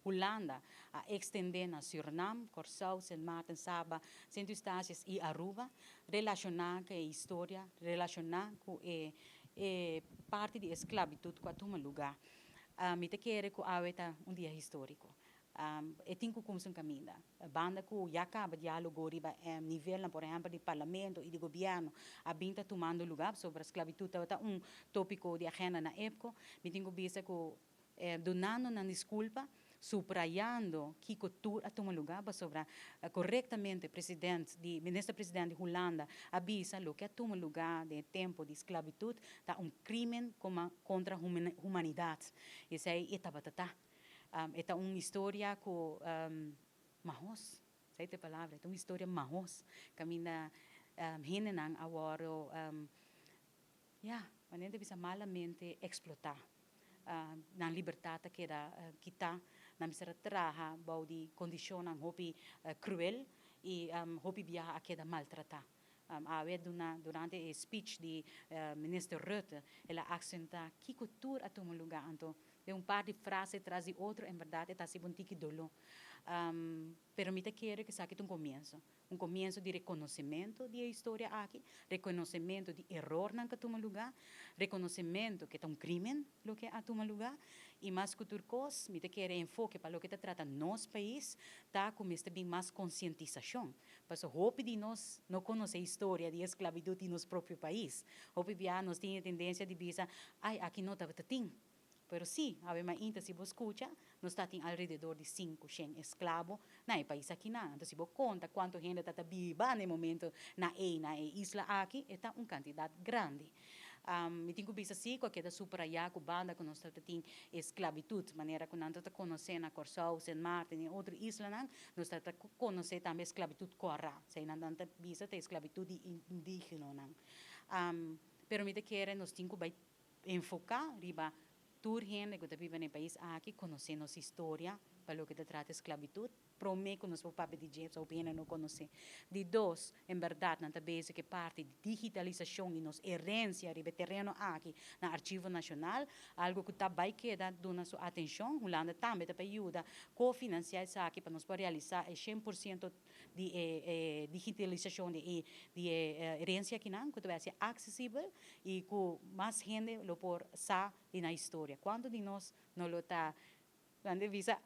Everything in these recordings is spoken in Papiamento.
Hulanda a ekstendé na Surinam, Kòrsou, Sint Maarten, Saba, Sint Eustatius i Aruba, relashoná ku e historia, relashoná ku e parti di esklabitut ku a tuma lugá. Mi ta kere ku awe ta un dia históriko. E tin ku kuminsá un kaminda. Banda ku ya kaba diálogo riba nivelnan, por ehèmpel di parlamento i di gobièrnu, a bin ta tumando lugá pasobra sklabitut tabata un tópiko di agenda na EPCO. Mi tin ku bisa ku dunando nan diskulpa, subrayando kiko tur a tuma lugá pasobra korektamente president di minister president di Hulanda a bisa loke a tuma lugá den e tempu di sklabitut ta un krímen kontra humanidat. Esei e tabata ta. E ta un historia ku mahos, esei ta e palabra, e ta un historia mahos kaminda hendenan a wòrdu, ya, manera ta bisa malamente eksplotá. Nan libertat a keda kitá, nan mester a traha bou di kondishonnan hopi kruel i hopi biaha a keda maltratá. Awe duna durante e speech di Minister Rutte el a aksentá kiko tur a tuma lugá anto den un par di frase tras di otro en bèrdat e ta hasi bo un tiki doló. Pero mi ta kere ku esaki ta un komienso, un komienso di rekonosementu di e historia aki, rekonosementu di erornan ku a tuma lugá, rekonosementu ku e ta un krímen loke a tuma lugá i mas ku tur kos mi ta kere enfoke pa loke ta trata nos pais ta ku mester bin mas konsientisashon. Pasobra hopi di nos no konosé historia di esklabitut di nos propio pais. Hopi bia nos tin e tendensia di bisa, Ai, aki no tabata tin. Pero sí, awe mainta si bo skucha, nos ta tin alrededor di sinku shen esklabo na e pais akinan. Anto si bo konta kuantu hende ta ta biba na e momento na ei na e isla aki, e ta un kantidat grandi. Mi tin ku bisa sí ku a keda subrayá ku banda ku nos tabata tin e sklabitut, manera ku nan tabata konosé na Kòrsou, Sint Maarten i otro islanan, nos tabata konosé tambe e sklabitut kòrá. Esei nan ta bisa ta e sklabitut di indígenonan. Pero mi ta kere nos tin ku bai enfoká riba tur hende ku ta biba na e pais aki konosé nos historia pa loke ta trata e sklabitut. Promé ku nos por papia di dje, pasobra hopi hende no konosé. Di dos, en bèrdat nan ta bezig ku e parti di digitalisashon di nos herensia riba e tereno aki na Archivo Nashonal, algu ku ta bai keda duna su atenshon. Hulanda tambe ta bai yuda kofinansiá esaki pa nos por realisá e 100% di e digitalisashon di e herensia akinan ku ta bai hasi aksesibel i ku mas hende lo por sa di nan historia. Kuantu di nos no lo ta Nan ta bisa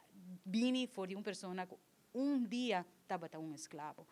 bini for di un persona ku un dia tabata un esklabo.